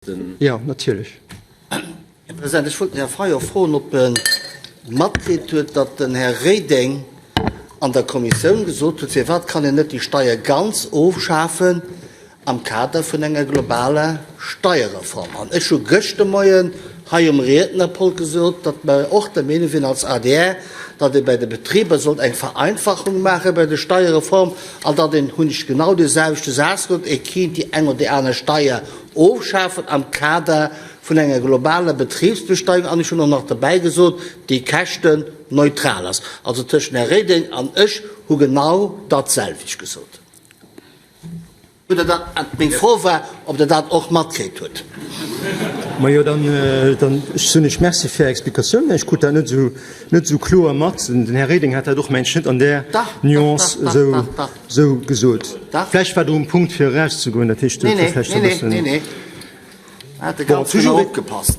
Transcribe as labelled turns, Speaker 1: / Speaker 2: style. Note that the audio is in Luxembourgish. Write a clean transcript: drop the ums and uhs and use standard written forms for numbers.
Speaker 1: Den.
Speaker 2: Jo, natierlech.
Speaker 3: Här President, ech wollt den Här Fayot froen, ob e matkritt huet, datt den Här Reding an der Kommissioun gesot huet, firwat kann een net déi Steier ganz ofschafen am Kader vun enger globaler Steierreform. An ech hu gëscht de Moien hei um Riednerpult gesot, datt mer och der Meenung sinn als adr, datt ee bei de Betriber sollt eng Vereinfachung maache bei der Steierreform an datt een, hunn ech genau dee selwechte Saz gesot, ee kéint déi eng oder déi aner Steier ofschafen am Kader vun enger globaler Betriebsbesteuerung, an ech hunn och nach derbäi gesot, déi käschtenneutral ass. Also tëschent Här Reding an ech hu genau datselwecht gesot. Hutt Der dat, meng Fro war, ob Der dat och matkritt hutt.
Speaker 2: Majo, dann, dann soen ech Merci fir Är Explikatioun. Ech krut dat net esou, net esou kloer mat. Den Här Reding hat dat och, mengen ech, net an där Nuance esou, esou gesot. Vläicht war der um Punkt fir erauszegoen, dat heescht, huet vläicht e bëssen.
Speaker 3: Nee, nee, nee, nee, nee. Hat e ganz genau opgepasst.